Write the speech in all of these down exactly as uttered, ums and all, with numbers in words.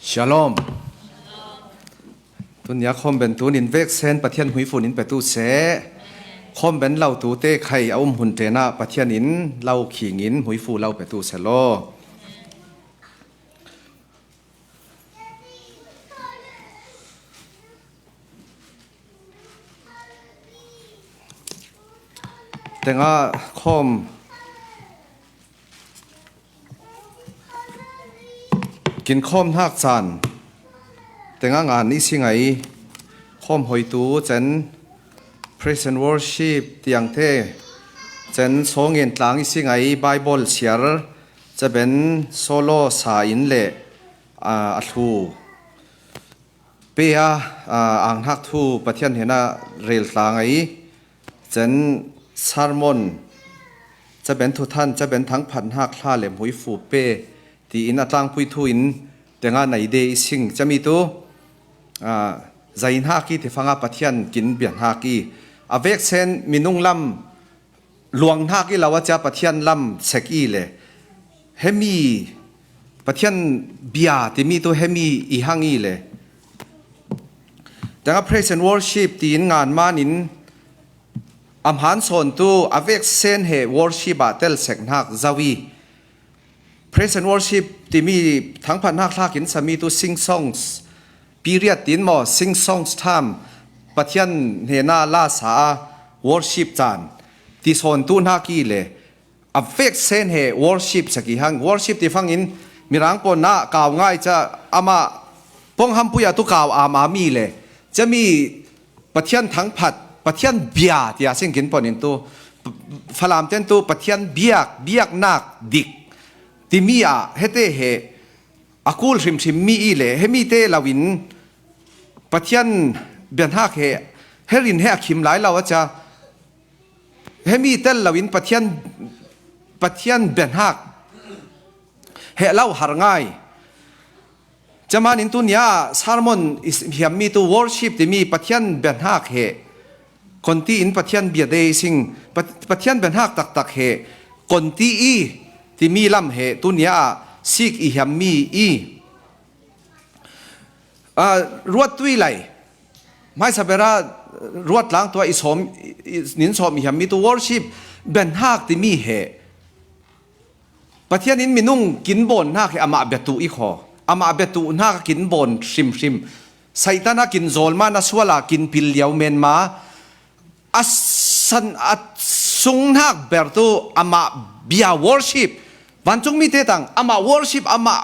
Shalom. Tunia khawm ben tunin veksen Pathian hmuifun in petu seh. Khawm ben lo tute khai a um hun tenah Pathian in lo khingin hmuifu lo petu seh law. Tenga khawm kin khawm hnak caan tenga ngan i si ngai. Khawm hoitu cen praise and worship tiangte cen sawngin tlang i si ngai. Bible siar caben solo sa in le a, a thlu pe a, a, ang hnak thu Pathian hnenah rel tlang ai. Cen sermon caben thuthan caben thangphat hnak hla le hmuifu pe tiin a tlangpui thu in tenga naide i sing cami tu, a, zai hnak i tifanga Pathian kin bia hnak i a veksen minung lam luang hnak i lo a cia Pathian lam sek i le hemi Pathian bia timi tu hemi i hang i le tenga praise and worship tiin ngan manin a hman sawn tu a veksen he worship ah tel sek hnak zo i praise and worship timi thangphat hnak hla kin sami tu sing songs period tin maw, sing songs time Pathian hnena la sa a worship caan ti sawn tu hnak i le a veksen he worship sek i hang. Worship ti fangin Mirang pawn ah kau ngai ca amah pong hampui ah tu kau am a mi le cami Pathian thangphat, Pathian bia tia sing kin pawn in tu Falam ten tu Pathian biak, biaknak dik timi ah hete he a kul hrimhrim mi i le hemi te lo in Pathian biahnak he herin he a khim lai lo a cia hemi tel lo in Pathian, Pathian biahnak he lo har ngai. Camanin tunia sermon i hiammi tu worship timi Pathian biahnak he konti in Pathian bia de i sing, Pat-, Pathian biahnak taktak he konti i timi lam he tunia sik i hiammi i a, ruat tui lai. Hmaisa bera ruat tlang tua i sawm, i, i, nin sawm i hiammi tu worship biahnak timi he Pathian in minung kin bawn hnak hi amah biatu i khaw. Amah biatu hnak a kin bawn hrimhrim. Satan a kin zawl ma na sual a kin pil liau men ma a san a sung hnak ber tu amah bia worship. Vancungmi te tang amah worship amah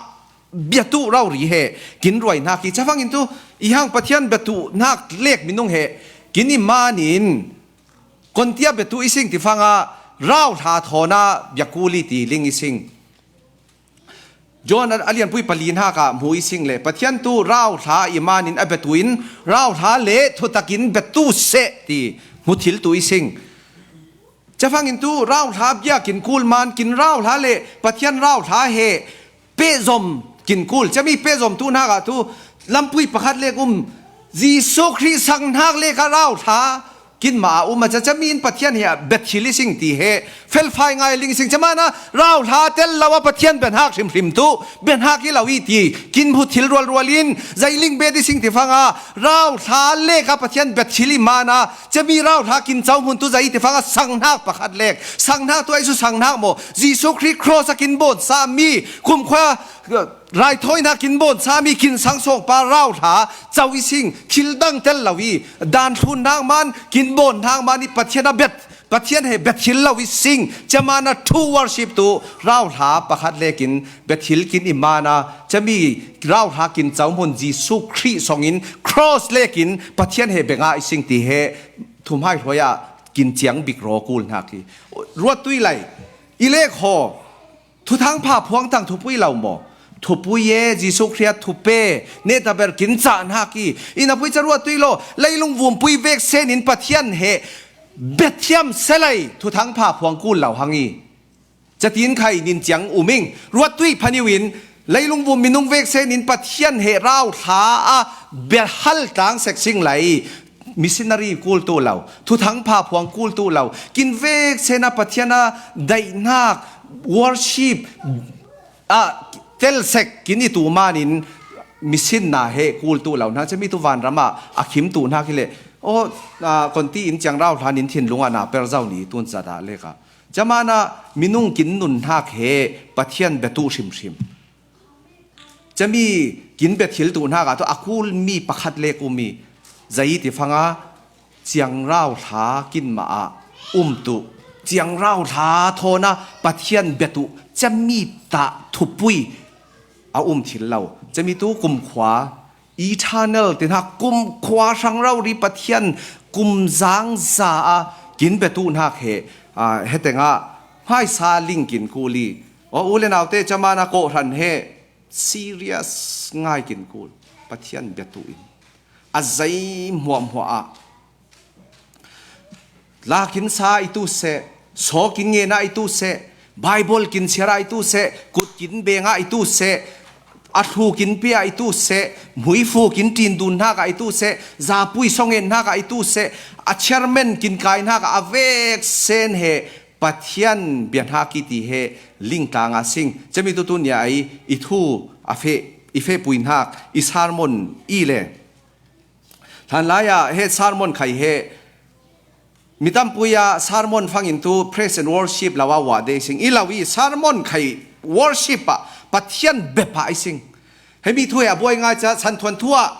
biatu rori he kin ruai hnak hi. Cafangin tu i hang Pathian biatu hnak lek minung he kin i manin kontia biatu i sing ti fanga rauhla thawnah biakul i ti ling i sing. John a, a lianpui pali hnak ah hmu i sing le Pathian tu rauhla i manin a biatu in rauhla le thutakin biatu seh ti hmu thil tu i sing. Cafangin tu rauhla biakin kul man kin rauhla le Pathian rauhla he pehzom kin kul. Cami pehzom tu hnak ah tu lampui pakhat lek um Jesuh Khrih sang hnak lek ah rauhla kin ma a um a ca cami in Pathian he a bethil i sing ti he felfai ngai ling i sing. Camana rauhla tel lo a Pathian biahnak hrimhrim tu biahnak i lo i ti kin hmu thil rualrual in zailing bet i sing ti fanga rauhla lek a Pathian bethil i mana cami rauhla kin cohmun tu zai i ti fanga sanghnak pakhat lek. Sanghnak tu a isu sanghnak maw? Jesuh Khrih cross a kin bawn sami kumkhua raithawinak kin bawn sami kin sangsawngpa rauhla co i sing thil dang tel lo i dan thlun hnak man kin bawn hnak man i Pathian a bet Pathian he bethil lo i sing. Camana true worship tu rauhla pakhat lekin bethil kin i mana cami rauhla kin cohmun Jesuh Khrih songin cross lekin Pathian he benga i sing ti he thumhai hruai ah kin ciang bik raw kul hnak hi. Ruat tui lai i lek haw. Thuthang pha phuang tang thupui lo maw? Thupui e, Jesuh Khrih a thupe neta ber kin cah hnak i, i na pui ca ruat tui law, leilung vumpui veksen in Pathian he bethiam selai thuthang pha phuang kul lo hang i. Catin khai nin ciang uming, ruat tui phaniu in, leilung vum minung veksen in Pathian he rauhla a behal tlang sek sing lai. Missionary kul tu lo, thuthang pha phuang kul tu lo, kin veksen a Pathian a daihnak worship a tel sek kin i tu manin misinna he kul tu lo hna, cami tu vanram ah a khim tu hna khi le, aw, a, konti in ciangrau hlan in thinlung ah na per zau ni tun zat ah lek ah. Camana minung kin nun hnak he Pathian biatu hrimhrim. Cami kin bia thil tu hnak ah tu a kul mi pakhat lek um i, zei ti fanga ciangrau hla kin mah ah um tu, ciangrau hla thawn a Pathian biatu cami tah thupui a um thil lo. Cami tu kumkhua, eternal ti hnak kumkhua hrang rori Pathian kum zangza a kin biatu hnak he, aa, he tengah hmaisa ling kin kul i, aw, u le naute, camana kawhhran he serious ngai kin kul. Pathian biatu in a zei hmuahhmuah ah la kin sa i tu seh, saw kin ngen ah i tu seh, Bible kin siar ah i tu seh, kut kin beng ah i tu seh, a thlu kin pia ah i tu seh, hmuifu kin ṭin dun hnak ah i tu seh, zapui sawngen hnak ah i tu seh, a chairman kin kai hnak ah a vek sen he Pathian bia hnak i ti he lingtlang a sing. Cami tu tu nia i, i thu a feh, i fehpui hnak, i sermon i le. Hlanlai ah he sermon khai he mi tampui ah sermon fangin tu praise and worship lo a wah de sing i lo i sermon khai worship ah Pathian bia pah i sing. He mi thu he a buai ngai ca santhuan thu ah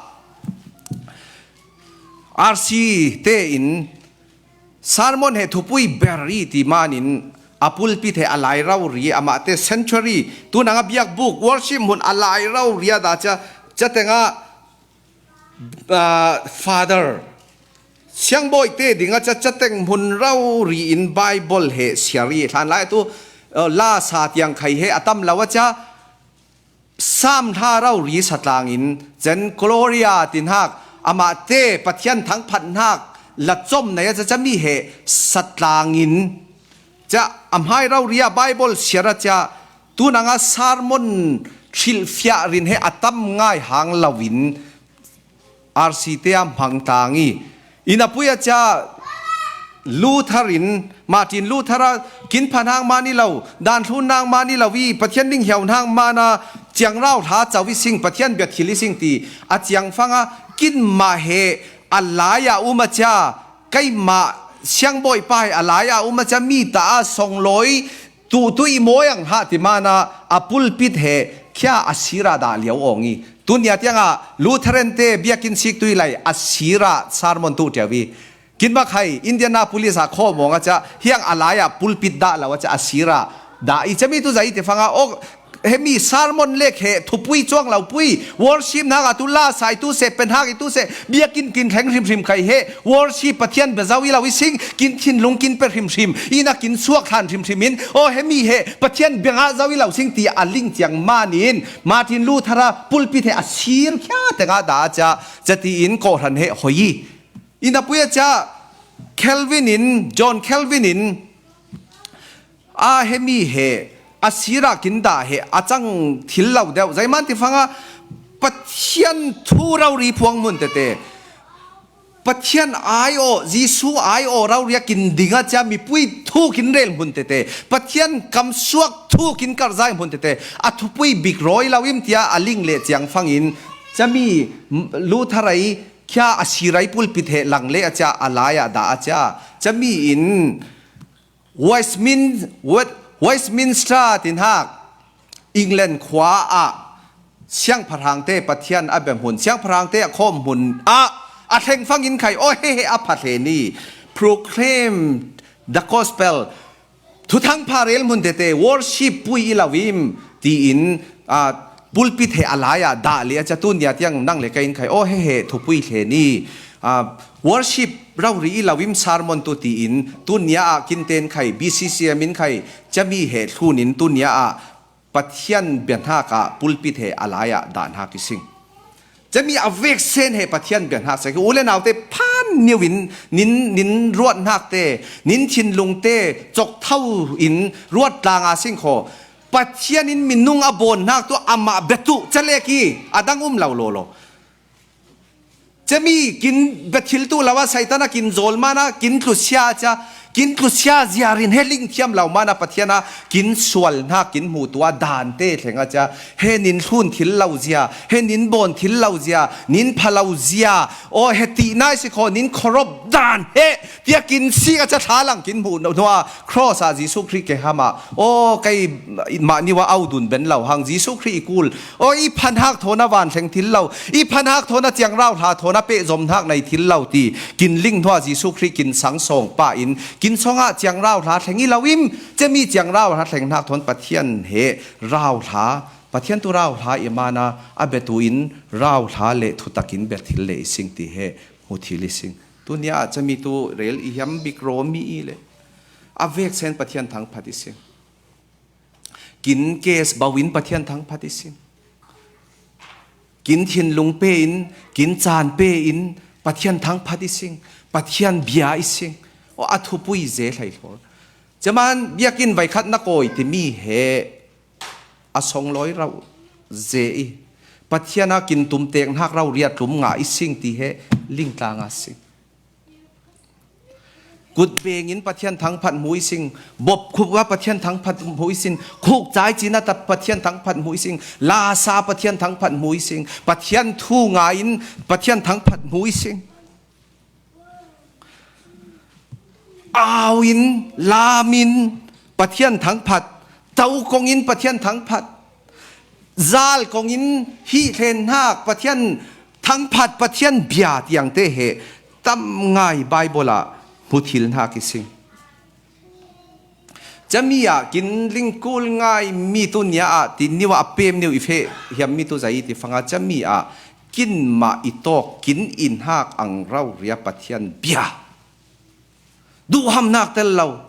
R C te in sermon he thupui ber i ti manin a pulpit he a lai rori, amah te sanctuary, tunang a biakbuk, worship hmun a lai rori a da ca, ca tengah, ah, father, siangbawi te ding a ca, ca teng hmun rori in Bible he siar i hlanlai tu, ah, la sa tiang khai he a tam lo a ca, Sam hla rori satlangin, cen Gloria ti hnak, amah te Pathian thangphat hnak la com nei a ca, cami he satlangin, ca a hmai rori ah Bible siar a ca, tunang a sermon hrilhfiah rin he a tam ngai hang loin, R C te a hmang tlang i, inn a pui a ca Luther in, Martin Luther a kin pha hnak mah ni lo, dan thlun hnak mah ni lo i, Pathian ding hiau hnak mah na ciangrau hla co i sing, Pathian bia thil i sing ti a ciang fang a, kin mah he a lai ah um a ca, keimah siangbawi pa he a lai ah um a ca, mi ta a songlawi tu tu i mawi ang hah ti mana a pulpit he khia a sira dah liau awng i, tunia tiangah Lutheran te biakinn sik tu i lai a sira sermon tu ṭiau i, kin mak hai Indianapolis ah khawm awng a ca, hiang a lai ah pulpit dah lo a ca a sira dah i, cami tu zei ti fanga aw, hemi sermon lek he thupui cuang lo pui, worship hnak ah tu la sa i tu seh, pe hnak i tu seh, biakinn kin thleng hrimhrim khai he, worship Pathian bia zo i lo i sing, kin thinlung kin pe hrimhrim, inn a kin suak hlan hrimhrim in, aw, hemi he Pathian bia ngah zo i lo sing ti a ling ciang manin Martin Luther a pulpit he a sir khia tengah dah a ca, ca tiin kawhhran he hoi i, inn a pui a ca Calvin in, John Calvin in, a hemi he a sira kin dah he a cang thil lo deuh. Zeiman ti fanga Pathian thu rori phuang hmun tete, Pathian ai aw, Jesu ai aw rori a kin ding a ca, mipui thu kin rel hmun tete, Pathian kamsuak thu kin karhzai hmun tete, a thupui bik rawi lo im tia a ling le ciang fangin, cami Luther ei khia a sirai pulpit he lang le a ca a lai ah dah a ca, cami in Westmin-, West-, Westminster ti hnak England khua ah siangpahrangte Pathian a bia hmun, siangpahrangte a khawm hmun ah a thleng fangin khai, aw, he he a pha hle ni, proclaim the gospel, thuthang pha rel hmun tete, worship pui i lo im tiin, aa, pulpit he a lai ah dah le a ca, tunia tiang nang le kei in khai, aw, he he thupui hle ni, aa, worship rori i lo im sermon tu tiin, tunia ah kin ten khai, B C C M in khai, cami he thlun in tunia ah Pathian bia hnak ah pulpit he a lai ah dah hnak i sing. Cami a vek sen he Pathian bia hnak sek hi. U le naute phan niu in nin, nin ruat hnak te, nin thinlung te cawk tho in ruat tlang a sing kho. Pathian in minung a bawn hnak tu amah bia tuh ca lek i a dang um lo law law. Cami kin bia thil tu lo a Satan a kin zawl mana kin tlusia a ca, Kin tlusia ziarin he lingthiam lo mana Pathian a kin sual hnak kin hmuh tu a dante thleng a cia, he nin hlun thil lo zia, he nin bawn thil lo zia, nin pha lo zia, aw he ti nai si khaw nin khorop dan he tia kin sik a cia thla lang kin hmuh hnu a cross ah Jesuh Khrih ke hama aw kei mah niwa au dun ben lo hang Jesuh Khrih i kul aw i phanhak thawn a van thleng thil lo, i phanhak thawn a ciangrau hla thawn a pehzom hnak nei thil lo ti kin ling hnuah Jesuh Khrih kin sang sawng pa in kin sawngah ciangrau hla thleng i lo im, cemi ciangrau hla thleng hnak thawn Pathian he rau hla, Pathian tu rau hla i mana a betu in rau hla le thutak in bia thil le i sing ti he hmu thil i sing. Tunia ah cemi tu rel i hiam bik raw mi i le a vek sen Pathian thangphat i sing. Kin kes bau in Pathian thangphat i sing. Kin thinlung pe in, kin caan pe in Pathian thangphat i sing, Pathian bia i sing. Aw, a thupui ze hlei hlawl. Caman biakinn vaikhat na kawi timi he a songlawi rau ze i Pathian a kin tumtek hnak rau riat tlum nga i sing ti he lingtlang a sing. Kutbeng in Pathian thangphat hmu i sing, bopkhup a Pathian thangphat hmu i sing, khukcai cin a ta Pathian thangphat hmu i sing, lasa Pathian thangphat hmu i sing, Pathian thu ngai in Pathian thangphat hmu i sing. Au in, lam in Pathian thangphat, to kong in Pathian thangphat, zal kong in hi thlen hnak Pathian thangphat, Pathian bia tiang te he tam ngai Baibal ah hmu thil hnak i sing. Cami ah kin lingkul ngai mi tunia ah ti niwa a pem niu i feh hiam mi tu zai ti fanga cami ah kin mah i tawk kin in hak ang rau ria Pathian bia. Duhham hnak tel lo,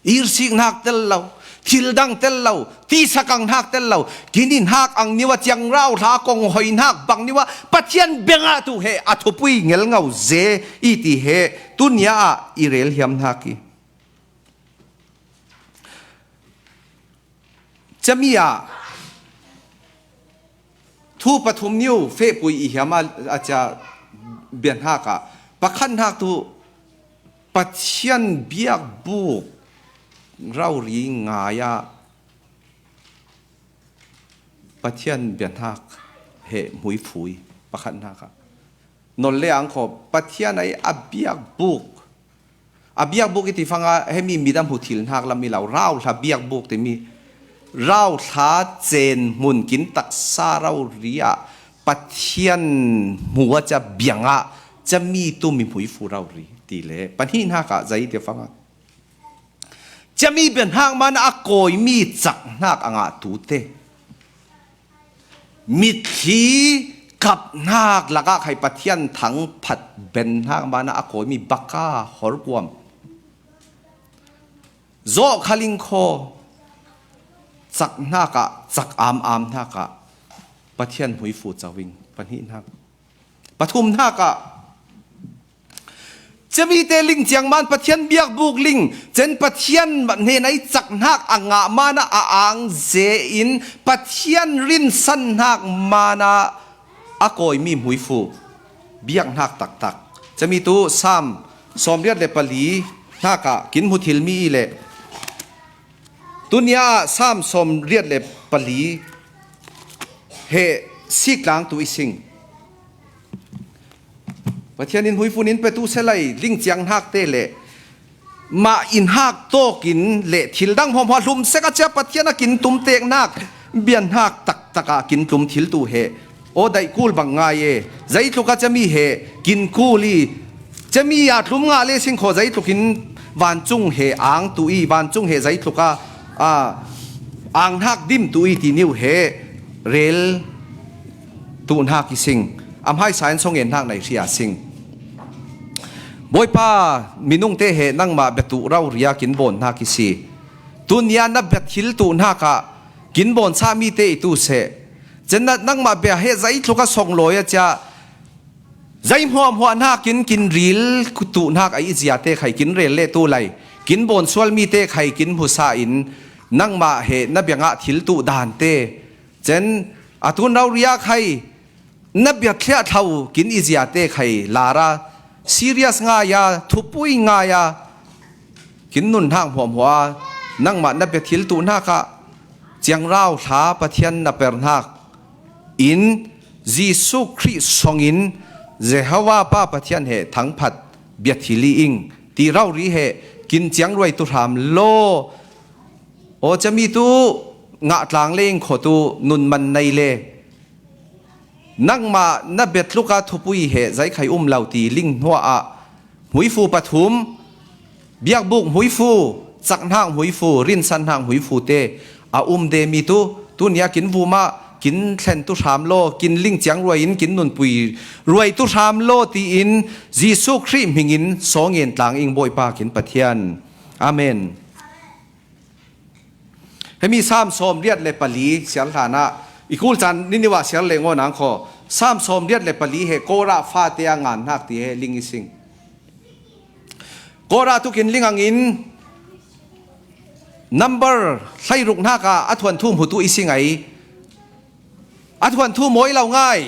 irsik hnak tel lo, thil dang tel lo, tisak ang hnak tel lo, kin in hak ang niwa ciangrau hla kong hoi hnak bang niwa Pathian bengah tu he a thupui ngelngau ze i ti he tunia ah i rel hiam hnak i. Cami ah thu pathum niu fehpui i hiam a, a cia bianhak ah pakhat hnak tu Pathian biakbuk rori ngai ah Pathian bianhak he hmuifui pakhat hnak ah nol le ang kho Pathian ai a biakbuk. A biakbuk i ti fanga hemi midang hmu thil hnak lam i lo, rauhla biakbuk timi, rauhla cen hmun kin taksa rori ah Pathian hmu a ca biangah cami tumi hmuifu rori ti le pahnih hnak ah zei ti fanga cami bianhak man a kawimi cak hnak a ngah tu te. Mitthli kap hnak lakah khai Pathian thangphat ben hnak mana a kawimi baka horkuam. Zawh khaling khaw cak hnak ah cak am am hnak ah Pathian hmuifu cawing pahnih hnak. Pathum hnak ah Cemite ling ciangman Pathian biakbuk ling, cen Pathian hnen a i cak hnak a ngah mana a ang ze in Pathian rinsan hnak mana a kawimi hmuifu biak hnak taktak. Cemi tu Sam sawmriat le pali hnak ah kin hmu thil mi i le tunia ah Sam sawmriat le pali he siklang tu i sing. Pathian in hmuifun in petu selai ling ciang hnak te le mah in hak tawk in le thil dang hmuahhmuah hlum sek a cia Pathian a kin tumtek hnak bian hnak taktak ah kin tlum thil tu he aw daih kul bang ngai e. Zeitluk a cemi he kin kul i cemi ah tlum ngah le sing khaw zeitluk in vancung he ang tu i vancung he zeitluk a, a ang hnak dim tu i ti niu he rel tu hnak i sing. A hmaisa in song en hnak nai hria sing. Bawipa, minung te he nangmah bia tu rau ria kin bawn hnak i si. Tunia na bia thil tu hnak ah kin bawn sa mi te i tu seh. Cen nangmah bia he zeitluk a song lawi a cia zei hmuahhmuah hnak in kin ril tu hnak a i zia te khai kin rel le tu lai kin bawn sual mi te khai kin hmusa in nangmah he na bia ngah thil tu dan te cen a tun rau ria khai na bia thliah thlau kin i zia te khai lara serious ngai a thupui ngai a kin nun hnak hmuahhmuah a, nangmah na bia thil tuh hnakah ciangrau thla Pathian na per hnak in Jesuh Khrih songin Jehovah Pa Pathian he thangphat bia thil i ing ti rori he kin ciangruai tu hram law. Aw cami tu ngah tlang le ing khaw tu nun man nei le. Nangmah na biatluka thupui he zeikhai um lo ti ling hnuah ah hmuifu pathum, biakbuk hmuifu, cak hnak hmuifu, rinsan hnak hmuifu te a um de mi tu, tunia kin vumah kin thlen tu hram law, kin ling ciang ruai in kin nunpui ruai tu hram law tiin Jesuh Khrih hmingin sawngen tlang ing Bawipa kin Pathian. Amen. Hemi Sam sawm riat le pali siar hlanah i kulcan niniwah siar le ngaw nang khaw Sam sawm riat le pali he Korah fate a ngan hnak ti he ling i sing. Korah tukin ling angin number hleiruk hnakah a thuanthu hmutu i sing ai. A thuanthu mawi lo ngai.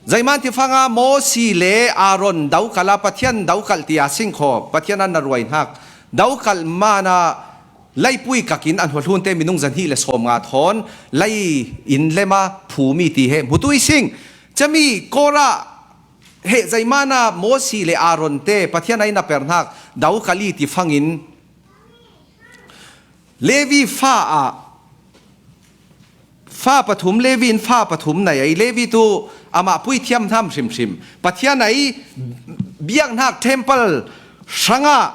Zeiman ti fanga Mosi le Aaron dokal a Pathian dokal ti a singkhaw Pathian an na ruai hnak dokal mana leipui kakin an huahlunte minung zahnih le sawmnga thawn lei in lema phumi ti he hmutu i sing. Cami Korah he zeimana Mosi le Aaron te Pathian ai na per hnak dokal i ti fangin Levi fa ah fa pathum, Levi in fa pathum nei ai. Levi tu amah puithiam hnam hrimhrim. Pathian ai biak hnak temple hrangah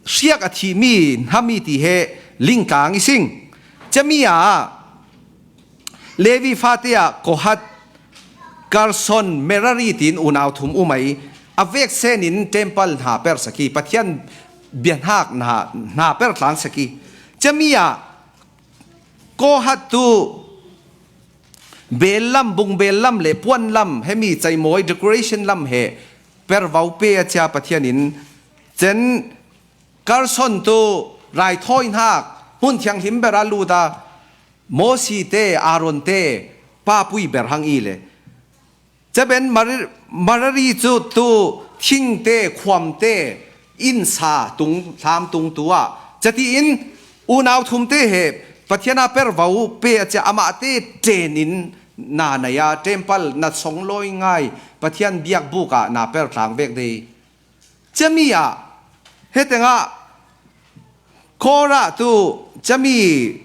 hriak a thimi hnami ti he lingkang i sing. Cami ah Levi fate ah Kohat, Gerson, Merari tiin unau thum um ai. A veksen in temple hna per saki, Pathian biahnak hna, hna per tlang saki. Cami ah Kohat tu bel lam, bung bel lam le puan lam, hemi ceimawi decoration lam he pervo pe a cia Pathian in cen Gerson tu raithawi hnak hmun thianghlim ber a lut a Mosi te, Aaron te papui ber hang i le. Caben Mar-, Merari cu tu thingte, khuamte, innsa tung, hlam tung tu ah, catiin unau thumte he Pathian a pervo pe a cia amahte ṭen in na nei a, temple na song lawi ngai, Pathian biakbuk ah na per tlang vek dei. Cami ah, hetengah Korah tu cami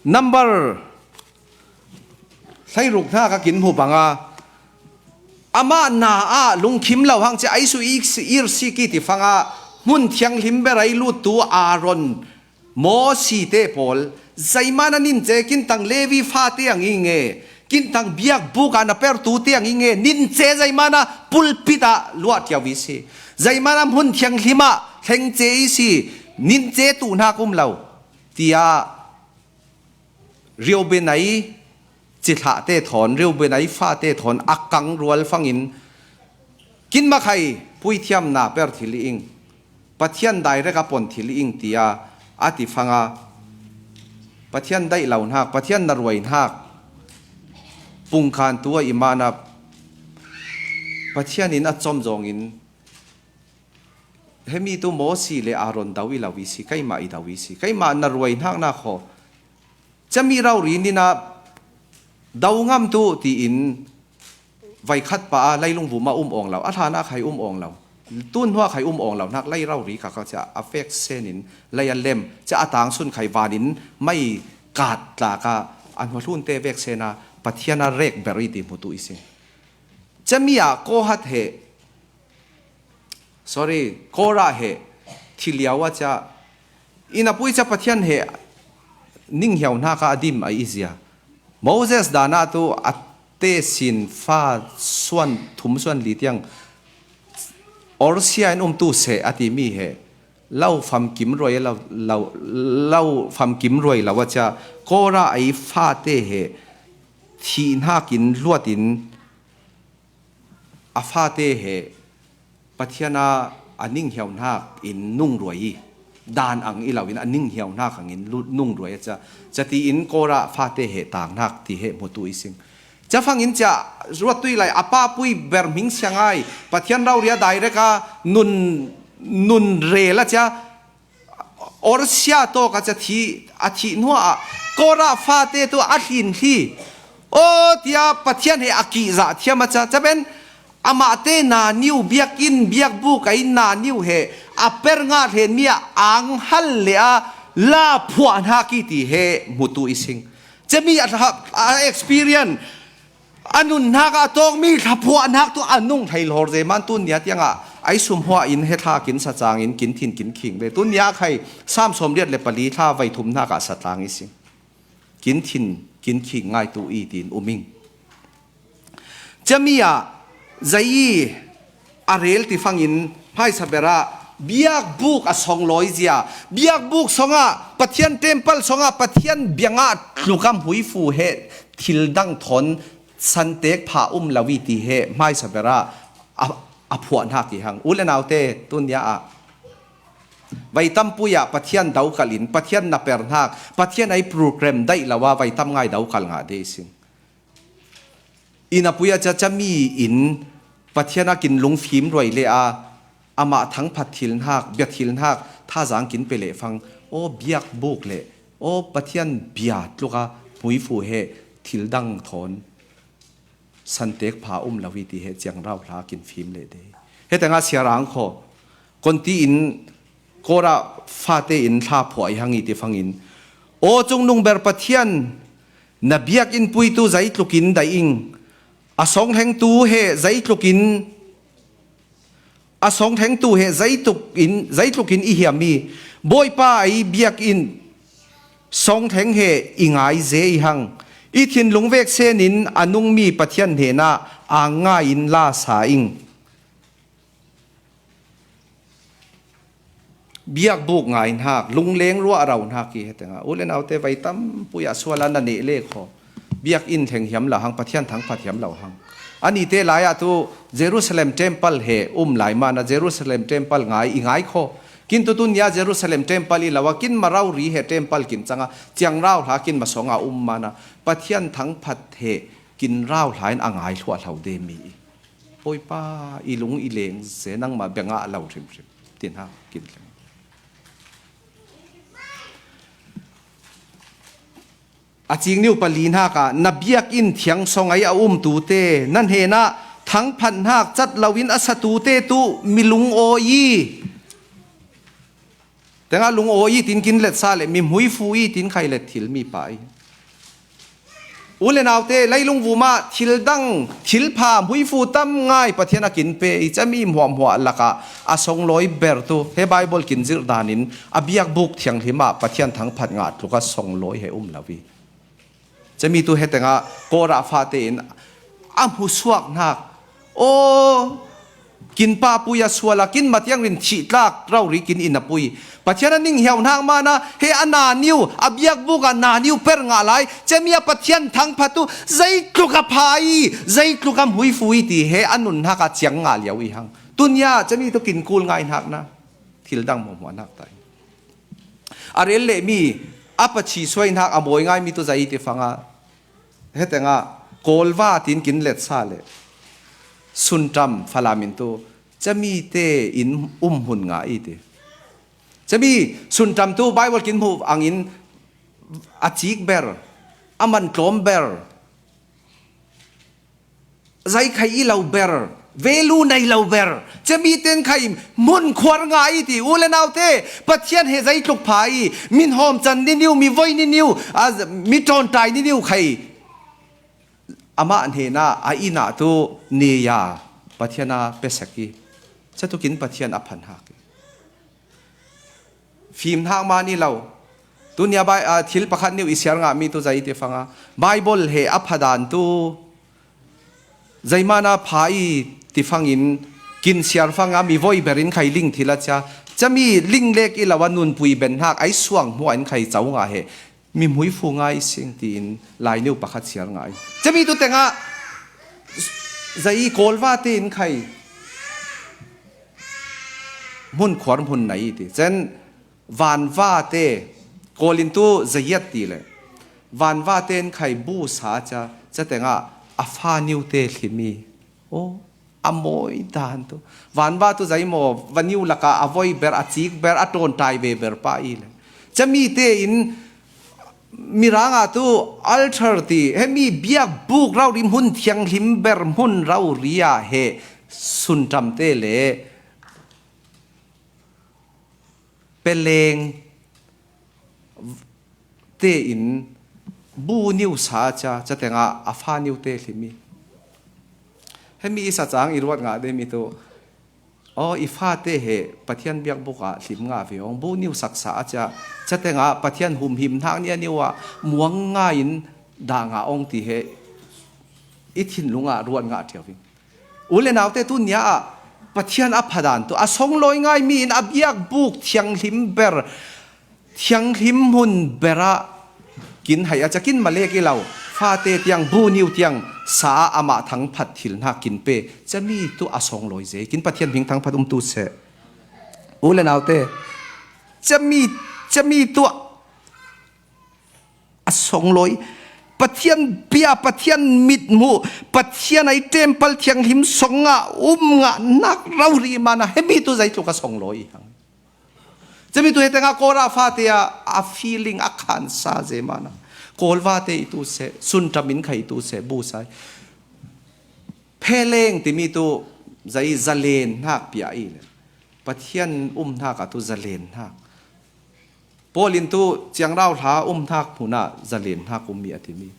number hleiruk hna ka kin hmu banga amah na ah lungkhim lo hang cia aisu ir siki ti fanga hmun thianghlim ber ai lut tu Aaron Mosi te pawl, zeimana nin ce kintang Levi fate ang i nge, kintang biakbuk ah na pertu te ang i nge, nin ce zeimana pulpit ah luah ṭiau i si, zeimana hmun thianghlim ah thleng ce i si, nin ce tu hnak um lo, tiah Reuben ai cithlah te thawn, Reuben ai fate thawn a kang rual fangin, kin makhai puithiam na per thil i ing, Pathian direct a pon thil i ing, tiah a ti fanga, Pathian daih lo hnak, Pathian na ruai hnak, pungkan tu a i mana Pathian in a com zongin, hemi tu Mosi le Aaron do i lo i si, keimah i do i si, keimah na ruai hnak na khaw cami rori nina do ngam tu tiin voikhat pa a leilung vum a um awng lo, a hlan a khai um awng lo, tun hnuah khai um awng lo hnak lei rori kha kha cia a veksen in lei a lem cia a tang sun khai van in mei kat tlak ah an huahlunte veksen a Pathian a rek ber i ti hmutu i si. Cami ah Kohat he, sorry, Korah he thi liau a cia, inn a pui cia Pathian he ninghiau hnak ah a dim a i zia. Moses dan ah tu a tesin fa suan thum suan li tiang orsia in umtu seh a timi he lo famkim ruai lo, lo, lo famkim ruai lo a cia Korah ai fate he thih hnakin luatin a fate he Pathian a a ninghiau hnak in nungruai i, dan ang i lo in a ninghiau hnak angin lu-, nungruai a cia, catiin Korah fate he tang hnak ti he hmutu i sing. Ca fangin cia ruat tui lai a papui ber hming siangai Pathian rauria direct a nun, nun rel a cia orsia tawk a cia thi, a thih hnuah Korah fate tu a hlin hli. Aw tia Pathian he a kihzah thiam a cia, ca ben amahte naniu biakinn biakbuk a inn naniu he a per ngah hlen mi a ang hal le a la phuah hnak i ti he hmutu i sing. Cemi a, a experience a nun hnak a tawk mi thla phuah hnak tu a nung hlei lawr zeman tun nia tiangah ai sum huah in he thla kin sa cangin kin thin kin khing ve. Tun nia khai sam sawm riat le pali thla vai thum hnak ah sa tlang i sing. Kin thin kin khing ngai tu i tin um ing. Cemi ah zei a rel ti fangin hmaisa berah biakbuk a songlawi zia, biakbuk songah Pathian temple songah Pathian biangah tlukam huifu he thil dang thawn santek pha um lo i ti he hmaisa berah a, a phuah hnak i hang. U le naute, tun nia ah vai tampui ah Pathian dokalh in, Pathian na per hnak, Pathian ai program daih lo a vai tam ngai dokalh ngah de i sing. Inn a pui a cia cami in Pathian a kin lungfim ruai le a, amah thangphat thil hnak, bia thil hnak, thazang kin pe le fang, aw biakbuk le, aw Pathian bia tluka hmuifu he thil dang thawn santek pha um lo i ti he ciangrau hla kin fim le de. Hetengah siarang kho, konti in Korah fate in thla phuah i hang i ti fangin, aw cungnung ber Pathian, na biakinn puitu zeitlukin daih ing, a songhlengtu he zeitlukin, a songhlengtu he zeitlukin, zeitlukin i hiam i, Bawipa ei biakinn songhleng he i ngai ze i hang, i thinlung vek senin a nungmi Pathian hnenah a ngai in la sa ing. Biakbuk ngai hnak, lungleng ruah rau hnak i hetengah u le naute vai tampui ah sual a na neh le kho. Biakinn thleng hiam lo hang, Pathian thangphat hiam lo hang. Anite lai ah tu Jerusalem temple he um lai mana Jerusalem temple ngai i ngai kho. Kin tu tun nia Jerusalem temple i lo a kin ma rau ri he temple kin canga ciangrau hla kin ma songa um mana Pathian thangphat he kin rau hla in a ngai hluah hlo de mi i. Bawipa, i lung i leng se nangmah bia ngah lo hrimhrim, tin ha kin thleng. A cingniu pali hnak ah na biakinn thiang song ai a umtute, na hnenah thangphat hnak cat loin a satute tu mi lungawi i. Tengah lungawi i tin kin letsa le mi hmuifu i tin khai let thil mi pa i. U le naute, leilung vumah thil dang, thil pha, hmuifu tam ngai Pathian a kin pe i cami hmuahhmuah lakah a songlawi ber tu he Bible kin zirh danin a biakbuk thianghlim ah Pathian thangphat ngah tluk a songlawi he um lo i. Cami tu hetengah Korah fate in a hmusuak hnak, aw, kin papui a sual a kin matiang rin thihtlak rori kin inn a pui. Pathian a ning hiau hnak mana he a naniu, a biakbuk a naniu per ngah lai. Cami a Pathian thangphat tu zeitluk a pha i, zeitluk a hmuifu i ti he a nun hnak a ciang ngah liau i hang. Tunia cami tu kin kul ngai hnak na, thil dang hmuahhmuah hnak ta i. A rel le mi a pachi suai hnak a mawi ngai mi tu zai i ti fanga. Hetengah Kawlva tin kin letsa le Suntam Falam in tu cami te in um hmun ngah i ti. Cami Suntam tu Bible kin hmuh angin a cik ber, a man tlawm ber, zai khai i lo ber, velu nei lo ber, cami ten khai hmun khuar ngah i ti. U le naute, Pathian he zeitluk pha i, min hawm can niniu, mi voi niniu, a, mi ṭawnṭai niniu khai amah hnenah a inn ah tu neia Pathian a pe sek i, catukin Pathian a phan hak i. Fim hnak man i lo. Tunia Bai-, a, thil pakhat niu i siar ngah mi tu zai i ti fanga. Bible he a phadan tu zeimana pha i ti fangin kin siar fanga mi voi berin khai ling thil a cia. Cami ling lek i lo a nunpui ben hnak ai suang hmuah in khai co ngah he. Mi hmuifu ngai sing tiin lainiu pakhat siar ngai. Cami tu tengah zai i Kawlva tein khai hmun khuar hmun nei ti. Cen vanva te, Kawl in tu zayiat ti le vanva tein khai bu sa ca, ca tengah a fa niute hlim i. Aw, a mawi dan tu. Vanva tu zai maw, va niu laka a voi ber, a cik ber, a ṭawnṭai ve ber pa i le. Camite in Miranga tu altar ti, hemi biakbuk rauhri hmun thianghlim ber hmun rauhri ah he sunṭamte le peleng tein bu niu sa a cia, cia tenga a fa niute hlim i. Hemi i sa cang i ruat ngah demi tu. Aw, i fate he Pathian biakbuk ah hlim ngah ve awng, bu niu saksa a cia, cia tenga Pathian humhim hnak nia niu ah muang ngaiin dah ngah awng ti he i thinlung ah ruat ngah ṭheu ving. U le naute, tunia ah Pathian a phadan tu a songlawi ngai mi in a biakbuk thianghlim ber, thianghlim hmun berah kin hai a cia, kin malek i lo, fate tiang, bu niu tiang sa ah amah thangphat thil hnak kin pe, cami tu a songlawi zei, kin Pathian hming thangphat um tu seh. U le naute, cami, cami tu a songlawi. Pathian bia, Pathian mithmuh, Pathian ai temple thianghlim song ah um ngah nak rauhri mana hemi tu zeitluk a songlawi i hang. Cami tu he tenga Kawlra fate ah a feeling a khansa ze mana. Kawl vate i tu seh, sunṭam in khai i tu seh, bu sai. Pheleng timi tu zai zalen hnak pia i le. Pathian um hnak ah tu zalen hnak. Paul in tu ciangrau hla um hnak hmun ah zalen hnak um mi a timi.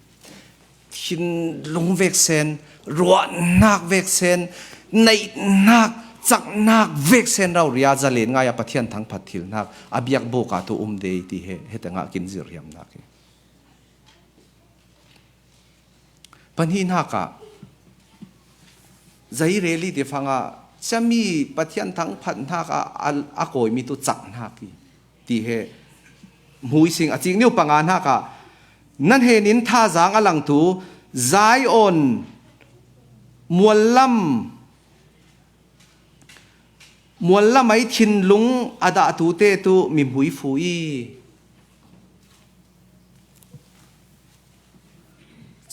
Thinlung veksen, ruahnak veksen, neihnak, caknak veksen rauhri ah zalen ngai a Pathian thangphat thil hnak a biakbuk ah tu um dei ti he, he tengah kin zirhiam hnak hi. Pahnih hnak ah, zei rel i ti fangah, cami Pathian thangphat hnak ah a, a kawimi tu cak hnak i ti he hmui sing a cik niu panga hnak ah, nan hen in thazaang a langtu Zion muallam, muallam ai thinlung a dahtute tu mi hmui fu i.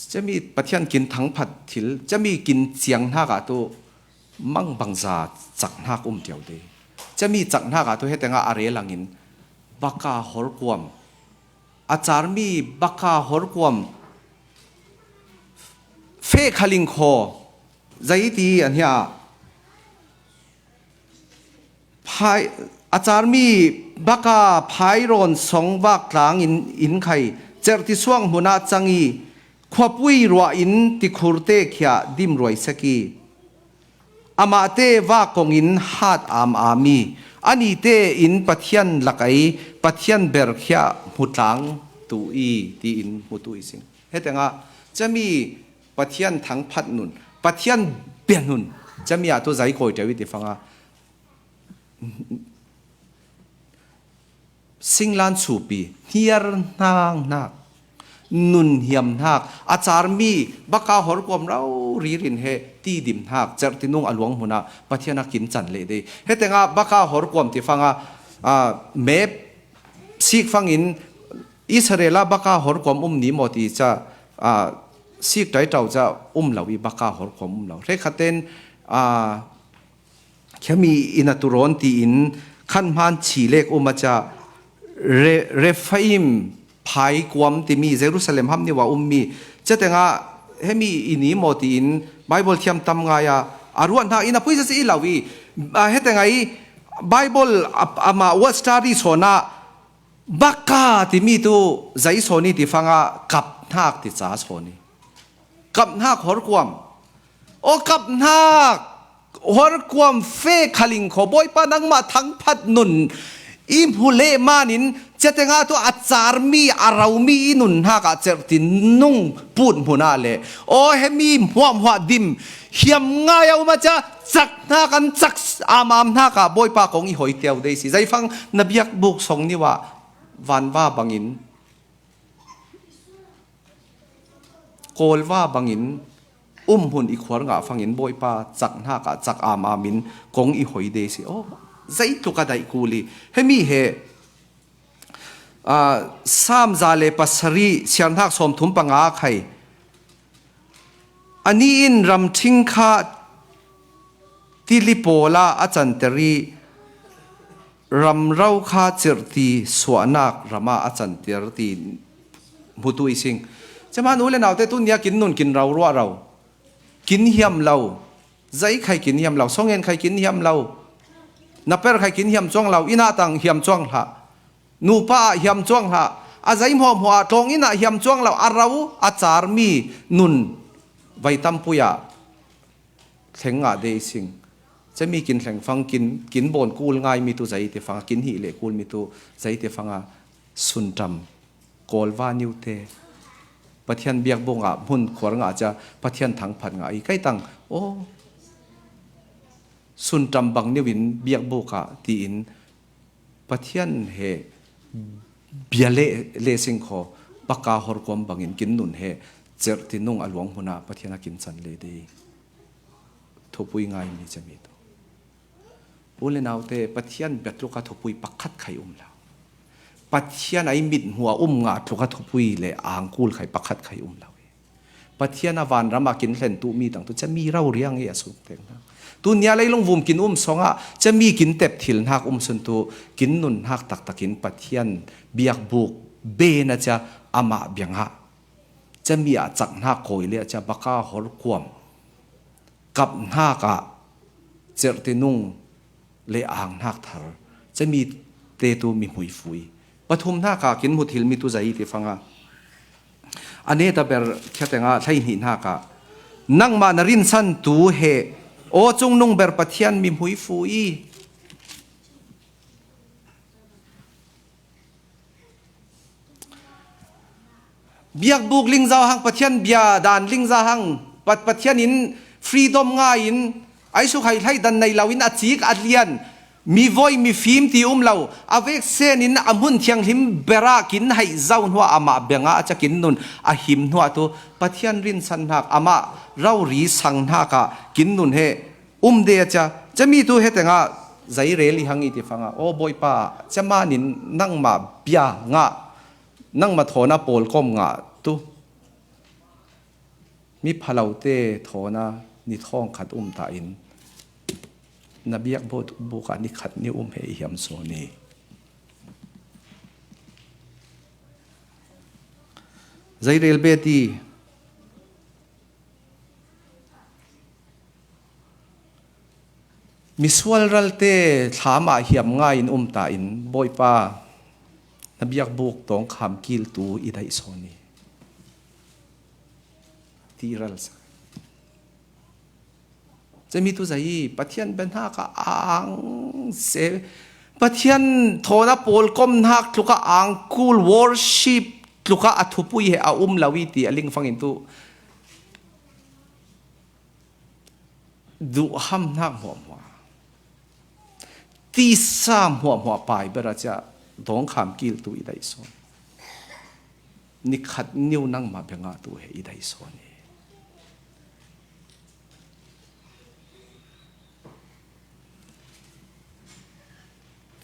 Cami Pathian kin thangphat thil, cami kin ciang hnak ah tu mangbangza cak hnak um ṭiau dei. Cami cak hnak ah tu he tengah a rel angin baka horkuam, a carmi baka horkuam feh khaling khaw, zei ti an hia, phai, a carmi baka phairawn song vak tlang in, in khai, certi suak hmun ah cang i, khuapui ruah in tikhurte khia dim ruai sek i, amahte vak kong in hat am am i, anite in Pathian lak ai, Pathian ber khia hmu tlang tu i, tiin hmu tu i sing. He tengah, cami Pathian thangphat nun, Pathian bia nun, cami ah tu zei kawi ṭeu i ti fangah, singlan supi, hniar hnang hnak, nun hiam hnak, a carmi baka horkuam rauhri rin he ti dim hnak, certi nung a luang hmun ah Pathian a kin can leh dei. He tengah baka horkuam ti fangah, ah, map sik fangin Israel ah baka horkuam um ni maw ti ca, ah, sik ṭaitau ca um lo i baka horkuam um lo. Hrekhatten, ah, khemi in a turawn tiin khan hman chi lek um a ca, Re-, Rephaim phaikuam timi Jerusalem ham niwa ummi ca tengah hemi i ni maw tiin Bible thiam tam ngai a, a ruat hna in a pui sasi i lo i, ah, he tengah i Bible a, amah word study sawn ah baka timi tu zei sawn i ti fangah kap hnak ti ca sawn i. Kap hnak horkuam. Aw, kap hnak horkuam fe khaling kho, Bawipa nangmah thangphat nun i hmu leh manin, cia tengah tu a carmi, a romi i nun hnak ah certi nung put hmun ah le. Aw, hemi hmuahhmuah dim hiam ngai a um a cia, cak hnak an cak am am hnak ah Bawipa kong i hoi teu dei si. Zeifang na biakbuk song niwa vanva bangin, Kawlva bangin um hun i khuar ngah fangin Bawipa cak hnak ah cak am am in kong i hoi dei si. Aw, zeitluk a daih kul i. Hemi he, ah, Sam za le pasarih, siar hnak sawmthum panga khai. Ani in ramṭhing kha tili pawla a canter i, ramro kha cirhti suahnak rama a canter ti hmutu i sing. Cema nu le naute, tunia kin nun kin rauruah ro. Kin hiam lo. Zei khai kin hiam lo. Songen khai kin hiam lo. Na per khai kin hiam cuang lo. Inn ah tang hiam cuang hlah. Nupa ah hiam cuang hlah. A zei hmuahhmuah ah tlawng inn ah hiam cuang lo. A ro a carmi nun vai tampui ah thleng ngah de i sing. Cemi kin thleng fang, kin, kin bawn kul ngai mi tu zei te fanga, kin hih leh kul mi tu zei te fanga, sunṭam, kawlva niu te, Pathian biakbuk ngah hmun khuar ngah cia, Pathian thangphat ngah i kai tang. Aw, sunṭam bang niu in biakbuk ah tiin Pathian he bia le, le sing khaw, baka horkuam bangin kin nun he, cerhti nung a luang hmun ah Pathian a kin can le de. Thupui ngai mi cemi tu. U le naute, Pathian bia tluk a thupui pakhat khai um lo. Pathian a i mit hmuh a um ngah tluk a thupui le angkul khai pakhat khai um lo. Pathian a vanram a kin hlen tu mi tang tu cemi rau riang i a suk teng hna. Tunia leilung vum kin um song ah cemi kin tep thil hnak um sun tu, kin nun hnak taktakin Pathian biakbuk ben a cia, amah biangah cemi ah cak hnak kawi le a cia, baka horkuam kap hnak ah cerhti nung le ang hnak thar, cemi te tu mi hmuifui. Pathum hnak ah kin hmu thil mi tu zei ti fanga, a neta ber khia tengah hleihnih hnak ah, nangmah na rinsan tu he, aw cungnung ber Pathian mi hmuifui. Biakbuk lingzau hang, Pathian bia dan lingzau hang, Pat-, Pathian in freedom ngai in, ai suk hai hlai dan nei lo in a cik a lian, mi voi mi fim ti um lo, a veksen in a hmun thianghlim berah kin hai zau hnuah amah biangah a cia kin nun a him hnuah tu Pathian rinsan hnak, amah rori sang hnak ah kin nun he um de a cia, cemi tu he tengah zei rel i hang i ti fanga, aw Bawipa, cemanin nangmah bia ngah, nangmah thawn a pawlkom ngah tu, mi phalote thawn a ni thawng khat um ta in, na biakbuk ah ni khat ni um he i hiam sawn i. Zei rel bet i. Misual ralte thlam ah hiam ngai in um ta in, Bawipa, na biakbuk tawngkham kiltu i daih sawn i, ti ral sak. Cemi tu zei i, Pathian bia hnak ah ang se, Pathian thawn a pawlkom hnak tluk ah ang kul, worship tluk ah a thupui he a um lo i ti a lingfang in tu duhham hnak hmuahhmuah, tisa hmuahhmuah pai ber a cia, dawngkham kiltu i daih sawn. Nikhat niu nangmah biangah tu he i daih sawn i.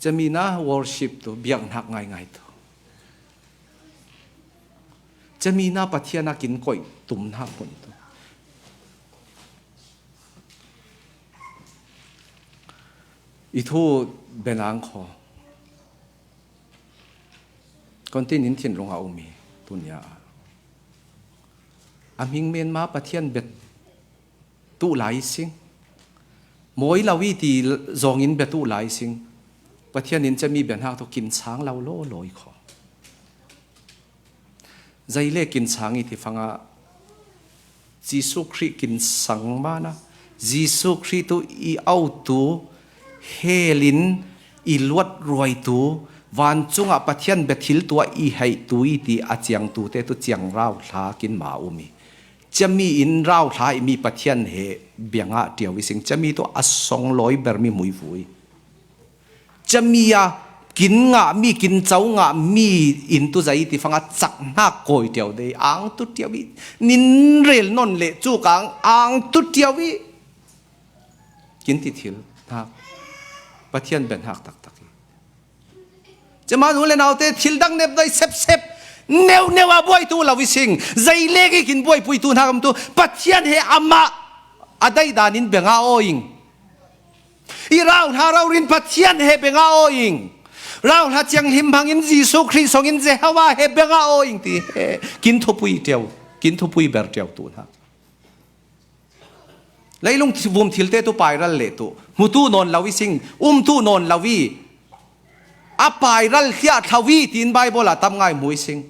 Cemina worship tu biak hnak ngaingai tu. Cemina Pathian a kin koih tum hnak hmun tu. I thu benang kho. Kontin in thinrung a um i tunia a hming menma Pathian bet tu lai sing. Mawi lo i ti zongin bia tu lai sing. Pathian in cemi bia hnak tu kin sang lo law lawi kho. Zei le kin sang i ti fanga, Jesuh Khrih kin sang mana, Jesuh Khrih tu i autu, hell in i luat ruaitu, vancung ah Pathian bia thil tu ah i haihtu i ti a ciangtu te tu ciang rau hla kin ma um i. Cemi in rauhla i mi Pathian he biangah ṭiau i sing. Cemi tu a song lawi ber mi hmuifui. Cemi a kin ngah mi, kin co ngah mi in tu zei ti fanga cak hnak kawi ṭiau de, ang tu ṭiau i, nin rel non le cu kang ang tu ṭiau i, kin ti thil hnak, Pathian bia hnak taktak i. Cema nu le naute, thil dang nepdai sepsep, Neuh neuh a buaitu lo i sing, zei lek i kin buaipui tu hna kam tu, Pathian he amah a daih danin beng a aw ing. I rauhla raurin Pathian he beng a aw ing. Rauhla thianghlim hmangin Jesuh Khrih songin Jehovah he beng a aw ing ti he kin thupui ṭeu, kin thupui ber ṭeu tu hna. Leilung vum thilte tu pairal le tu, hmutu nawn lo i sing, umtu nawn lo i, a pairal hliah thlo i tiin Bible ah tam ngai hmu i sing.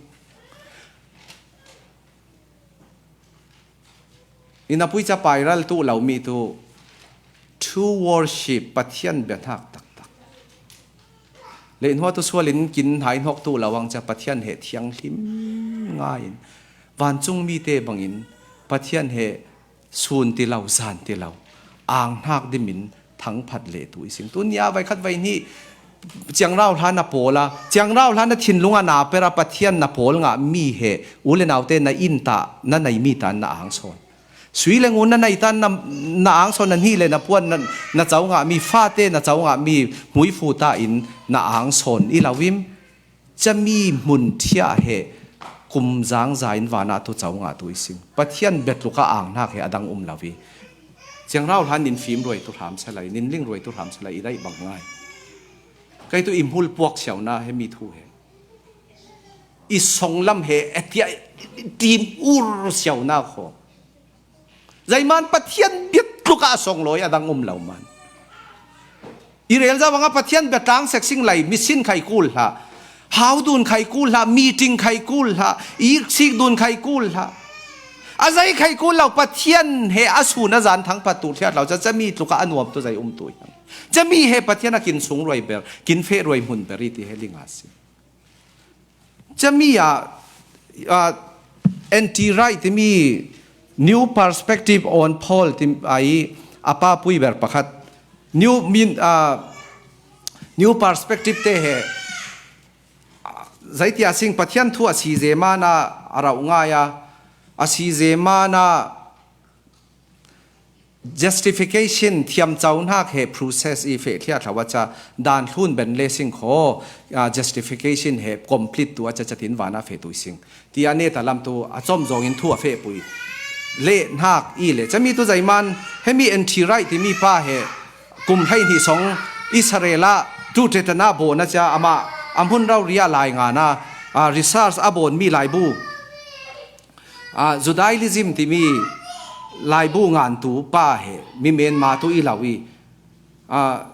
I na pui ca pairal tu lo mi tu, true worship, Pathian biahnak taktak. Leh hnuatu sualin kin hai hnok tu lo ang ca Pathian he thianghlim ngai in, vancung mite bangin Pathian he sun ti lo, zan ti lo, ang hnak dimin thangphat le tu i sing. Tunia vai khat vai hnih ciangrau hlan a pawl a, ciangrau hlan a thinlung a na per a Pathian na pawl ngah mi he u le naute na inn ta, na nei mi tan na ang sawn. Sui le ngun na nei tan na, na ang sawn, na hnih le na puan na, na co ngah mi, fate na co ngah mi, hmuifu ta in na ang sawn i lo im. Cami hmun thiah he kum zangza in vanah tu co ngah tu i sing. Pathian biatluk a ang hnak he a dang um lo i. Ciangrau hlan nin fim ruai tu hram salai, nin ling ruai tu hram salai, i daih bang ngai. Kei tu i hmul puak siau na he mi thu he. I songlam he, a tiah tim ur siau na kho. Zeiman Pathian biatluk a song lawi a dang um lo man. I rel zau banga Pathian biatlang sek sing lai, misin khai kul hlah, haudun khai kul hlah, meeting khai kul hlah, iksik dun khai kul hlah. A zei khai kul lo Pathian he a sun a zan thangphat tu hliat lo ca, cami tluk a nuam tu zei um tu hiang. Cami he Pathian a kin sung ruai ber, kin feh ruai hmun ber i ti he linga si. Cami ah, ah, N T Wright timi New Perspective on Paul ti ai a pa pui ber pakhat. New min, ah, New Perspective te he, ah, zeitia sing Pathian thu a si zeman a a rauh ngai a, a si zeman a justification thiamco hnak he process i feh thliah thlo a ca, dan hlun ben le sing kho, ah, justification he complete tu a ca, catin vana feh tu i sing. Ti a neta lam tu a com zongin thu a feh pui. Le hnak i le cami tu zeiman, hemi N T Wright timi pa he kum hlei hnih song Israel ah tu tetana bawn a ca, amah a hmun rau ria lai ngan a, ah, research a bawn mi laibu. Ah, Judaism timi laibu ngantu pa he, mi Myanmar tu i lo i, ah,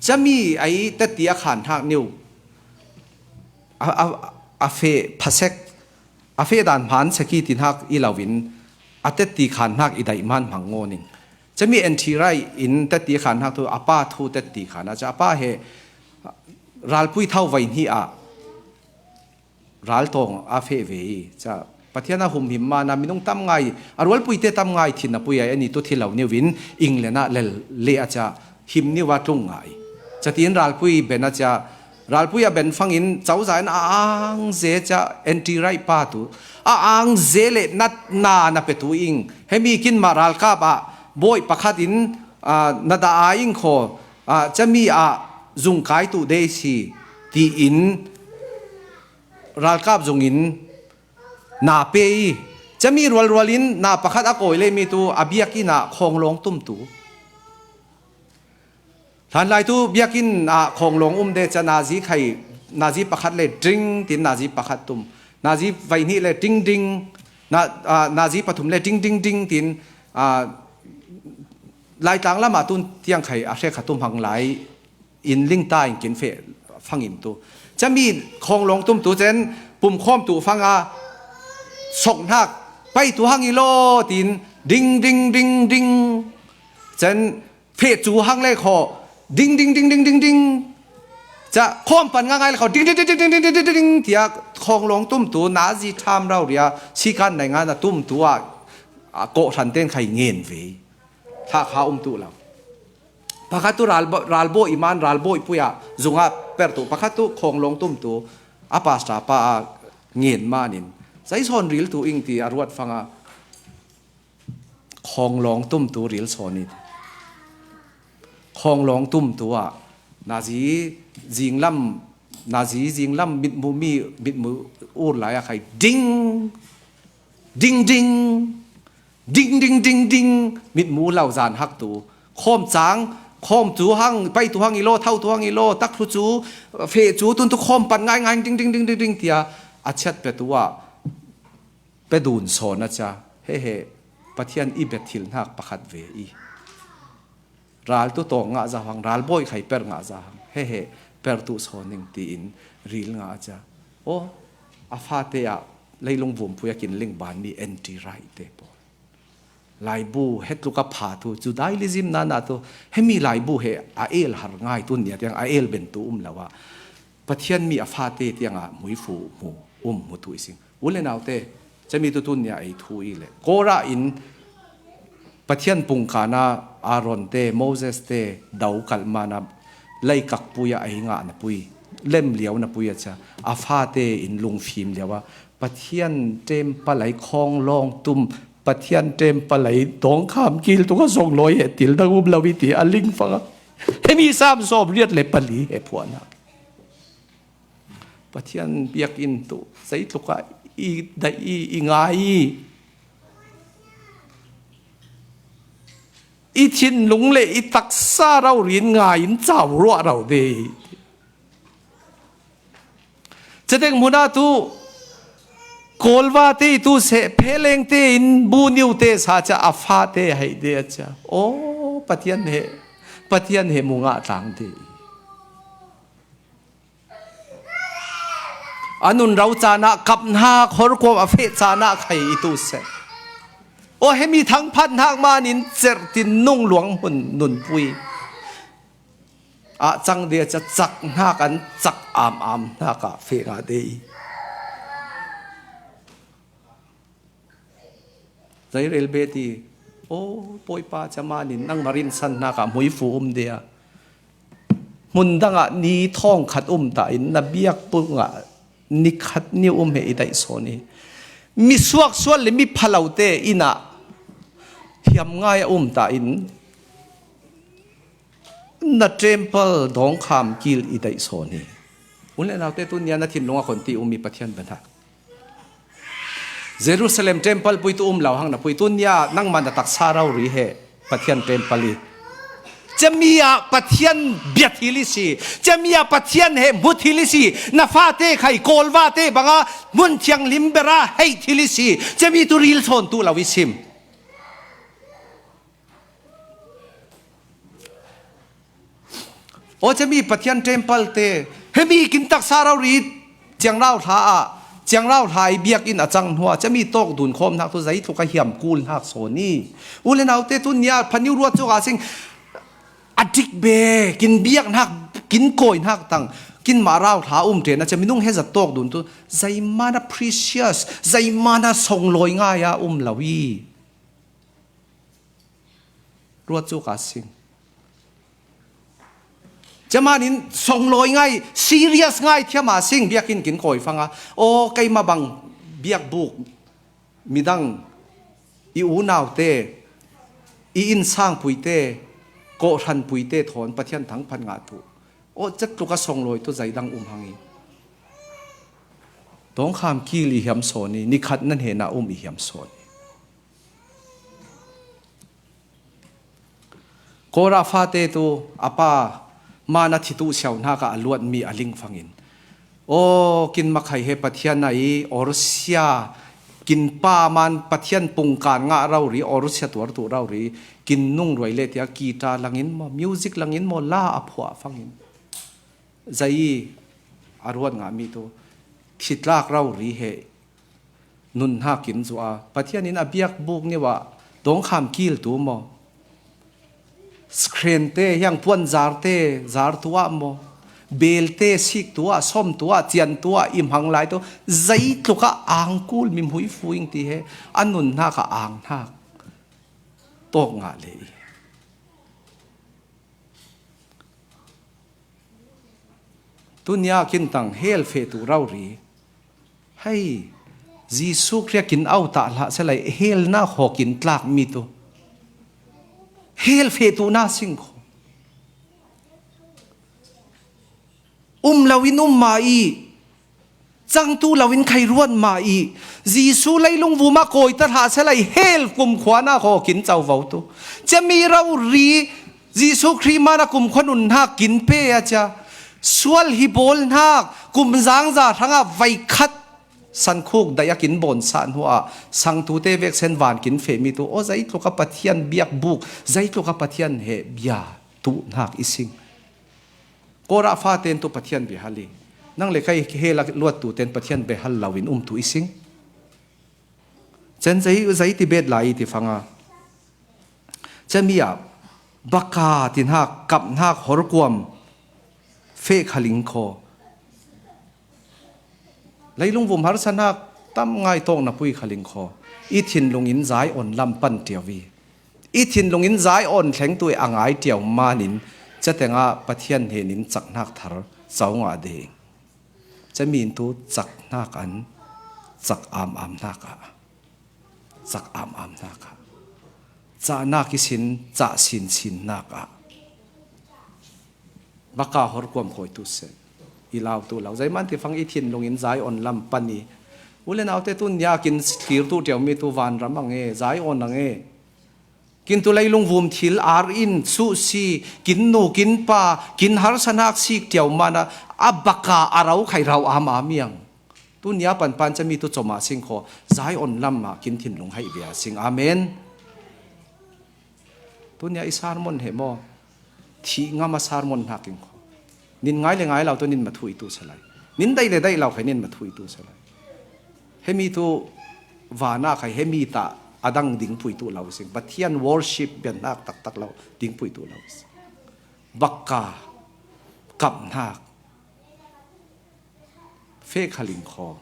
cami ai teti a khan hnak niu, a, a, a feh phasek, a feh dan hman seki ti hnak i lo in, a teti khan hnak i daih man hmang ngaw ning. Cami N T Wright in teti khan hnak tu, a pa thu teti khan a ca, a pa he ralpui thau vai hnih ah, raltawng a feh ve i, ca Pathian a humhim man a minung tam ngai, a rualpuite tam ngai thin a pui ai, ani tu thi lo niu in England ah lel le a ca him niu a tlung ngai. Catin ralpui ben a ca, ralpui a ben fangin cozah in a ang ze ca N T Wright pa tu, a ang ze le nat na na pe tu ing, hemi kin mah ralkap ah bawi pakhat in, ah, na dah a ing kho, ah, cami ah zung kai tu dei si, tiin ralkap zungin na pe i, cami rualrual in na pakhat a kawi le mi tu a biakinn ah khawnglawng tum tu. Hlanlai tu biakinn ah khawnglawng um de ca nazi khai, nazi pakhat le ding tin nazi pakhat tum. Nazi vai hnih le ding ding, na, ah, nazi pathum le ding ding ding tin, ah, Laitlang lamah tun tiang khai a hrek kha tum hang lai in ling ta in kin feh fangin tu. Cami khawnglawng tum tu cen pumkhawm tu fang a sok hnak pai tu hang i law tin ding, ding, ding, ding. Cen feh cu hang le khaw ding, ding, ding, ding, ding, ding. Ca khawm pan nga ngai le khaw ding, ding, ding, ding, ding, ding, ding, ding, ding, tia khawnglawng tum tu nazi tham rau ria sikan nai nga na tum tu ah, ah, kawhhran ten khai ngen ve. Thla kha um tu lo. Pakhat tu ralbo-, ralbawi i man, ralbawi pui ah zungah per tu. Pakhat tu khawnglawng tum tu a pastor pa a ngen manin. Zei sawn ril tu ing ti a ruat fang a khawnglawng tum tu ril sawn i. Khawnglawng tum tu ah nazi zinglam Nazi zinglam mitmu mi, mitmu ur lai a khai ding, ding, ding, ding, ding, ding, ding, mitmu lau zan hak tu. Khawm cang, khawm tu hang, pai tu hang i lo, thau tu hang i lo, tak hlu cu, feh cu, tun tu khawm pan ngai ngai, ding, ding, ding, ding, ding, tia a chiat pe tu ah, pe dun sawn a cia. He he, Pathian i bet thil hnak pakhat ve i. Ral tu tawng ngah za hang, ral bawi khai per ngah za hang. He he, per tu sawn ning tiin ril ngah a cia. Aw, a fate ah leilung vumpuia kin ling ban mi anti right te pawl. Laibu, hetluk a pha tu, Judaism nana tu, hemi laibu he a el har ngai tu nia tiang a el ben tu um lo ah. Pathian mi a fate tiang ah muifu mu, um mu tu i sing. U le naute, cami tu tun nia ei thu i le. Kora in Pathian pungkana Aaron te, Moses te, dau kalmana leikak pui a ei ngah na pui, lem liau na pui a cia, a fate in lungfim liau a, Pathian temple ai khawng lawng tum, Pathian temple ai dawngkham kil tu ka zong lawi he til dang um lo i ti a ling fanga. Hemi sam sawm riat le pali he phuana. Pathian biakinn tu zeitluk ah i daih i, i ngai i, i thinlung le i taksa raurin ngai in cau ruah rau de. Cateng hmuna tu kawlva te i tu seh pheleng te in bu niu te sa ca a fa te hai de a ca. Aw, Pathian he, Pathian he mu ngah tlang de. A nun rau caan ah kap hnak, horkuam a feh caan ah khai i tu seh. Aw, hemi thangphat hnak man in cerh tin nung luang hun nunpui ah cang dia ca cak hnak an cak am am hnak ah feh ngah de i. Zairel bet i, aw, Bawipa, ca man in nangmah rinsan hnak ah hmuifu um dia. Hmun dang ah ni thawng khat um ta in na biakpung ah ni khat ni um he i daih sawn i. Mi suaksual le mi phalo te inn ah hiam ngai a um ta in na temple dawngkham kil i daih sawn i. U le naute, tu nia na thinlung a khonti um i Pathian biahnak. Jerusalem temple pui tu um lo hang na pui, tu nia nangmah na taksa rori he Pathian temple i. Cami ah Pathian bia thil i si. Cami ah Pathian he hmu thil i si. Na fate khai kawlvate banga hmun thianghlim bera hei thil i si. Cami tu ril sawn tu lo i sim. Aw, cami Pathian temple te, hemi kin taksa rori ciangrau hla ah, ciangrau hla i biakinn a cang hnuah, cami tawk dun khawm hnak tu zeitluk a hiam kul hnak sawn i. U le naute, tu nia phaniu ruat cu ka sing, a dik be, kin biak hnak, kin kawi hnak tang, kin mah rau hla um ṭen a cami nung he zat tawk dun tu, zeimana precious, zeimana songlawi ngai a um lo i. Ruat cu ka sing. Camanin songlawi ngai, serious ngai thiam a sing, biakinn kin kawi fanga. Aw, keimah bang biakbuk midang i unaute, i innsang puite, kawhhran puite thawn Pathian thangphat ngah tu. Aw, catluk a songlawi tu zeidang um hang i. Dawngkham kil i hiam sawn i, nikhat nan hena um i hiam sawn i. Kora fate tu a pa man a thitu siau hnak ah a luatmi a ling fangin, aw, kin makhai he Pathian a i orsia, kin pa man Pathian pungkan ngah rori, orsia tuartu rori, kin nung ruai le tia guitar langin maw, music langin maw, la a phuah fangin. Zei i a ruat ngahmi tu thitlak rori he nun hna kin zuah a, Pathian in a biakbuk nih ah dawngkham kil tu maw? Screen te, hiang puan zar te, zar tu ah maw? Bel te, sik tu ah, som tu ah, cian tu ah, i hmang lai tu, zeitluk ah ang kul mi hmui fuing ti he, a nun hnak ah ang hnak tawk ngah le i. Tunia kin tang hell feh tu rori. Hei, Jesuh Khrih kin au ta hlah selai hell na kho kin tlak mi tu. Hell feh tu na sing kho. Um loin um mah i, cangtu loin khai ruat mah i, Jesu leilung vuma kawita hlah selai hel kumkhuana khaw kin covo tu. Cia mi rori Jesu Khrih mana kumkhua nunhak kin pe a cia, sual hi bawlhnak kumzangza hranga vaikhat sankhuk daih a kin bawnsah hnuah sangtute veksen van kin fehmi tu aw, zaitluka Pathian biakbuk, zaitluka Pathian he bia tuhnak i sing. Kawrah faten tu Pathian biahal i, nang le khai hela luattu ten Pathian biahal loin umtu i sing. Cen zei, zei ti bet lai i ti fanga, cemi ah baka tinhak, kaphnak, horkuam feh khaling khaw, leilung vum harsahnak tam ngai tawk na pui khaling khaw, i thinlungin Zion lam pan tiau i, i thinlungin Zion thlengtu i a ngai tiau manin, catengah Pathian hnenin caknak thar co ngah ding. Cami in tu caknak an cak amam hnakah, cak amam hnakah, cahnak i sin cah sinsin hnakah, baka horkuam khawi tu seh. I lau tu lau. Zeiman ti fang i thinlungin Zion lam pan i, u le naute tun nia kin thlir tu tiau mi tu vanram ang e, Zion ang e. Kin tu leilung vum thil ar in suhsi, kin nu, kin pa, kin harsahnak sik tiau mana a baka a rau khai rau ama miang. Tunia panpan cami tu coma sing khaw, Zion lam ah kin thinlung hai via sing. Amen. Tunia i sermon he maw, thih ngam a sermon hnakin khaw, nin ngai le ngai lau tu nin mathu i tu salai, nin dai le dai lau khai nin mathu i tu salai. Hemi tu vana khai hemi ta a dang ding pui tu lau sing. Pathian worship bianhnak taktak lau ding pui tu lau sing. Bakka, kaphnak, feh khaling khaw,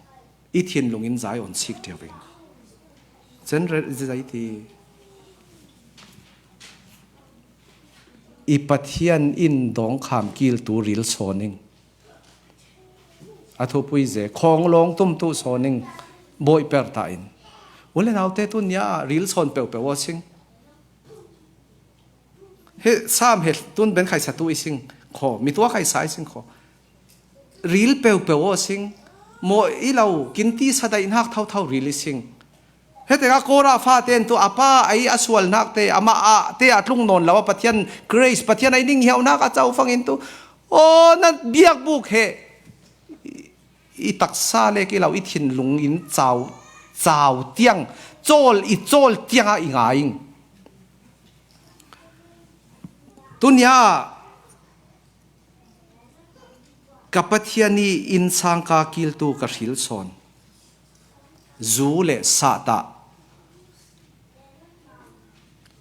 i thinlungin Zion sik tiau ving. Cen re zai ti, i Pathian in dawngkham kiltu ril sawning. A thupui ze, khawnglawng tumtu sawning, bawiper ta in. U le naute tunia ril sawn peuhpeuh aw sing. He sam he tun ben khaisatu i sing khaw, mitua khaisa i sing khaw. Ril peuhpeuh aw sing, maw i lau, kin tisa daihnak thauthau ril i sing. Hetengah Kawrah faten tu a pa ei a sualnakte, amah ah te a tlung nawn lo a Pathian grace, Pathian ei ning hiauhnak a cau fangin tu, aw, na biakbuk he i taksa lek i lo, i thinlung in cau, cau tiang, cawl i cawl tiangah i ngai ing. Tunia ka Pathian i innsangka kiltu ka hril sawn. Zu le sahtah,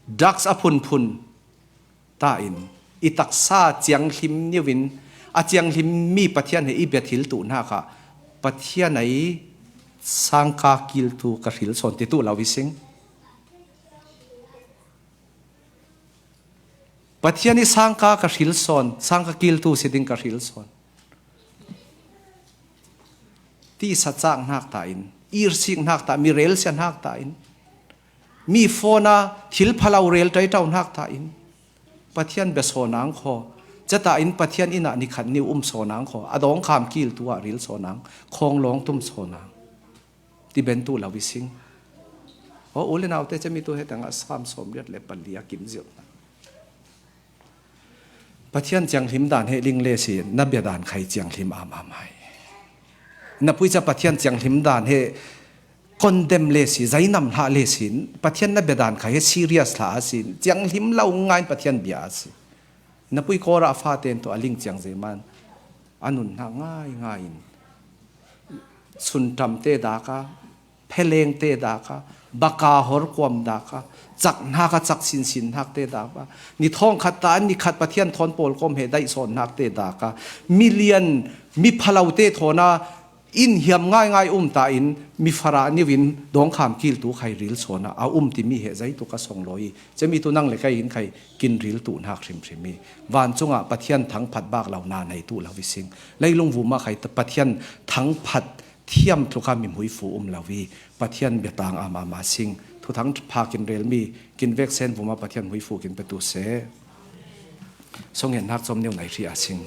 drugs a phunphun ta in, i taksa cianghlim niuin, a cianghlim mi Pathian he i bia thil tuhnakah Pathian ei sangka kiltu ka hril sawn ti tu lo i sing. Pathian i sangka ka hril sawn, sangka kiltu si ding ka hril sawn. Tisa cak hnak ta in, irsik hnak ta, mi relsia hnak ta in, mi phone a thil phalo rel taitau hnak ta in, Pathian bia sawnang khaw, cata in Pathian inn ah nikhat niu um sawnang khaw, a dawngkham kiltu ah ril sawnang, khawnglawng tum sawnang. Ti ben tu lo i sing. Aw, u le naute cami tu hetengah Sam sawmriat le pali a kim zirh hna. Pathian cianghlim dan he ling le si, na bia dan khai cianghlim amam hai. Na puica Pathian cianghlim dan he condemn le si, zainam hlah le si, Pathian na bia dan khai he serious hlah a si, cianghlim lo ngain Pathian bia a si. Na pui Kawrah faten tu a ling ciang zeiman a nun hna ngaingai in, sunṭamte daka, phelengte daka, baka horkuam daka, cak hnaka cak sinsin hnakte daka, ni thawngkhat ta an ni khat Pathian thawn pawlkom he daihsawn hnakte daka, milian mi phalote thawna in hiam ngaingai um ta in, mi farah niuin dawngkham kiltu khai ril sawn a, a um timi he zeituk a songlawi. Cemi tu nang le kai in khai kin ril tuhnak hrimhrim i, vancungah Pathian thangphat bak lo na nei tu lo i sing. Leilung vuma khai Pathian thangphat thiam tluka mi hmuifu um lo i, Pathian biatang amama sing. Thuthang pha kin relmi, kin veksen vuma Pathian hmuifu kin petu seh. Songenhnak cawm neu nai hri a sing.